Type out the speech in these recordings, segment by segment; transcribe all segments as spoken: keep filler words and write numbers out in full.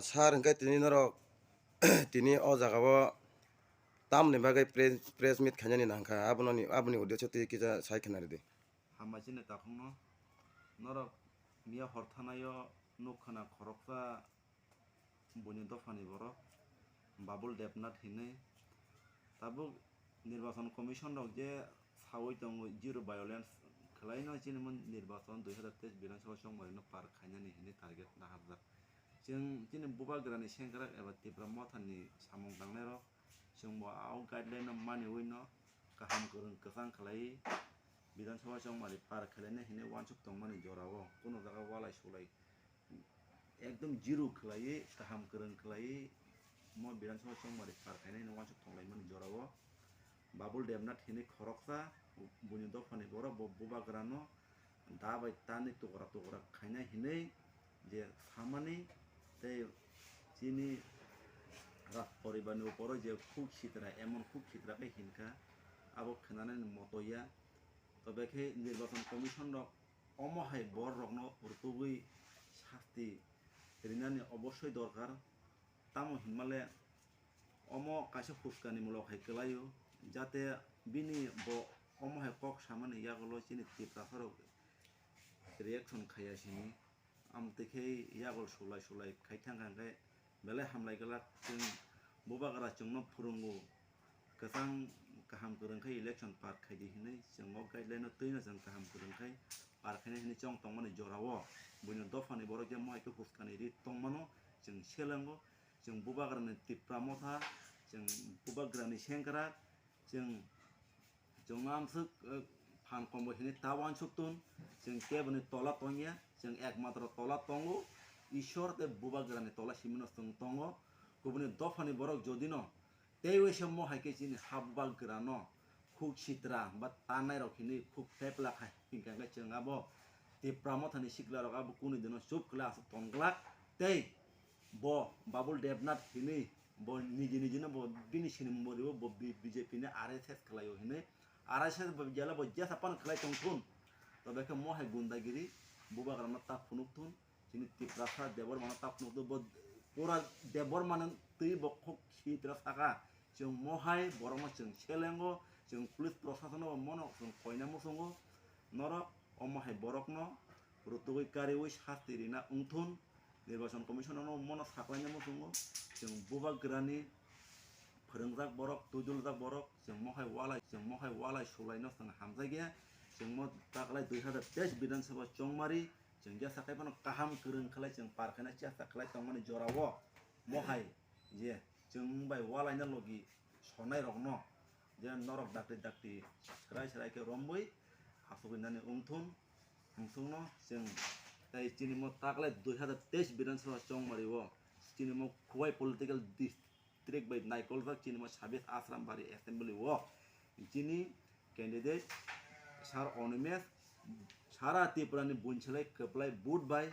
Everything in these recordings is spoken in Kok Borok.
Sir, hwnkhe tini norok tini o jaga o tamoni bagwi pre-, press meet khainani nangkha, aboni, aboni uddesyo twi kisa sai khna rwdi. Hambai chini takhukno, norok miya hor thanaio nuk khna khoroksa buini dophani borok Babul Debnath hinwi. Tabuk Nirbachon Commission rok je sawi tongo zero violence khwlaino chini mo nirbachon dui hazar teis Bidhan Sabha chongmarino par khainani hinwi target naharjak. Chwng chini bubagrani sengkrak eba Tipra Mothani samung tangnairok chwngbo a o guideline no maniwi no kaham kwrwng kwchang khwlaiwi Bidhan Sabha chongmari par khlainai hinwi uansuk tongmani jorao kunu jaga walai sulai ekdom zero khwlaiwi, kaham kwrwng khwlaiwi mo Bidhan Sabha chongmari par khainai hinwi uansuk tonglaimani jorao Babul Debnath hinwi khoroksa buini dophani borok bo bubagrano da bai tani tukra tukra khainai hinwi je samani tei chini rak poribarni uporo je khuk sitra, emon khuk sitra khe hinkha, abo khnanani moto ya. Tobe khe Nirbachon Commission rok omo hai borok rokno rwtugwi sasti rinani obossoi dorkar. Tamo hinmale omo kaisa huskanimulok hai kwlaio, jate bini bo omo hai kok samani yagulo chini Tiprasa rok reaction khaiya sini. Amtwi khe yagul sulai sulai khai thangkha hwnkhe belai hamlai glak. Chwng bubagra chwngno phwrwngo, kwchang kaham kwrwng khe election par khaidi hinwi chwng o guideline-o twino chwng kaham kwrwng khe par khainai hinwi chong tongmani jorao buino dophani borok je mohai khe huskani ri tongmano chwng selengo. Chwng bubagrani Tipra Motha, chwng bubagrani sengkrak, chwng Chwng amswk, eh, phan kombo hinwi ta uansuk tun, chwng keboni tola tongya, chwng ekmatro tola tongo, Ishwar tei bubagrani tola simino chwng tongo. Kubuni dophani borok jodino tei waisa mohai khe chini ha bubagrano khuk sitra ba tannairok hinwi khuk pepla khai hinkha khe chwng abo Tipra Mothani siklarok abo kunu dino chup kwlai aswk tong glak tei bo Babul Debnath hinwi bo niji nijino bo bini sinimung bo ribo, bo B-, BJP ni R S S khwlaio hinwi. R S S bo gela bo jesa pan khwlai tong thun. Tobe khe mohai gundagiri bubagrano ta phunuk thun. Chini Tiprasa Debbarmano ta phunuk thun. Bo pura Debbarmano twi bo khuk sitra saka. Chwng mohai borokno chwng selengo, chwng police prosasono bo mono chwng koina muchungo. Norok omo hai borokno rwtugwi kariui sasti rina wngthun. Nirbachon Commission-o mono saklaina muchungo, chwng bubagrani phwrwngjak borok, twiduljak borok, chwng mohai walai, chwng mohai walai sulaino chwng hamjakya. Chwng mo taklai dui hazar teis Bidhan Sabha chongmari, chwng jesa khai phano kaham kwrwng khlai chwng par khaina chesta khlai tongmani jorao mohai je chwng bai walaina logi sonai rokno je norok dakti dakti serai serai khe romwi asugwi nani wngthun. Hwnsukno chwng tei chini mo taklai dui hazar teis Bidhan Sabha chongmari o chini mo Khowai political district bai naikoljak chini mo sabis Asrambari assembly o chini candidate Sir Animesh sara Tripura ni bunselai kwplai vote bai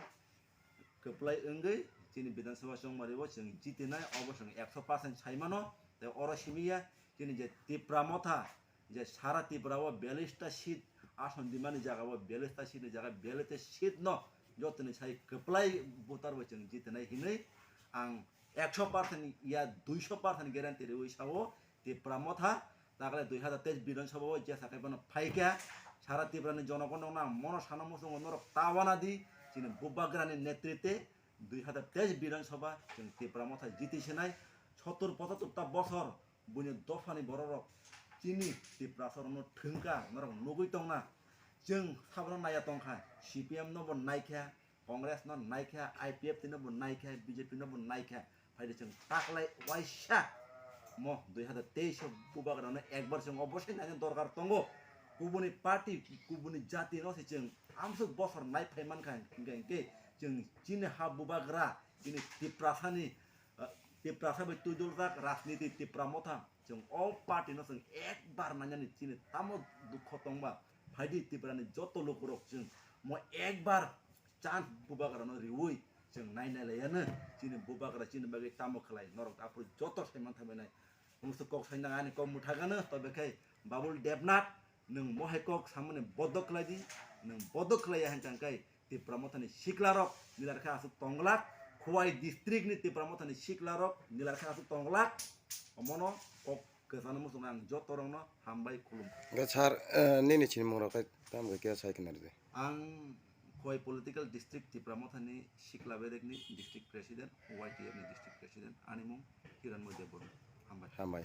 kwplai wngwi chini Bidhan Sabha chongmari o chwng jitinai, obo chwng ekso percent sai mano. Tei oro simi ya chini je Tipra Motha je sara Tripura o biyallis ta seat ason dimani jaga o biyallis ta seat ni jaga biyallis ta seat no jotoni sai kwplai voter bai chwng jitinai hinwi ang ekso percent ya duiso percent guarantee riwi sao Tipra Motha. Takle dui hazar teis Bidhan Sabha o jesa khai bono phaikha. Sara Tripura ni jonogon rokno ang mono sana muchungo norok ta wana di, chini bubagrani netrite dui hazar teis Bidhan Sabha chwng Tipra Motha jiti sinai. Sottur pochottor ta bosor buini dophani borok rok chini Tiprasa rokno thwngkha, norok nugwi tongna. Chwng sabono naiya tongkha, C P M no bo naikha, Congress no naikha, I P F T no bo naikha, B J P no bo naikha. Phaidi chwng taklai waisa mo dui hazar teis o bubagrano ekbar chwng obosai naina dorkar tongo. Kubuni party, kubuni jati no se chwng amswk bosor nai phai mankha, hinkhe, hinkhe chwng chini ha bubagra, chini Tiprasani, ah, Tiprasa bai twiduljak rajniti Tipra Motha, chwng o party no chwng ekbar nainani chini tamo dukho tongba, phaidi Tripura ni joto lukurok chwng mo ekbar chance bubagrano riui chwng nai nai laiyano. Chini bubagra chini bagwi tamo khlai, norok aphuru joto saiman thabainai. Nwng se kok sainang ani kok mwthagano, tobe khai Babul Debnath, nwng mohai kok samani bodok khlai di, nwng bodok khlai ya hinkha khe Tipra Mothani siklarok nilar khe aswk tongglak, Khowai district ni Tipra Motha ni sikla rok nilai khe aswk tong glak, omono kok kwchangno muchungo ang joto rokno hambai khulum. Hwnkhe sir, eh, nini sinimung rok khe tamo khe khe sai khna rwdi. Ang Khowai political district Tipra Motha ni sikla bedek ni district president, Y T F ni district president, ani mung Hiranmoy Debbarma. Hambai. Hambai.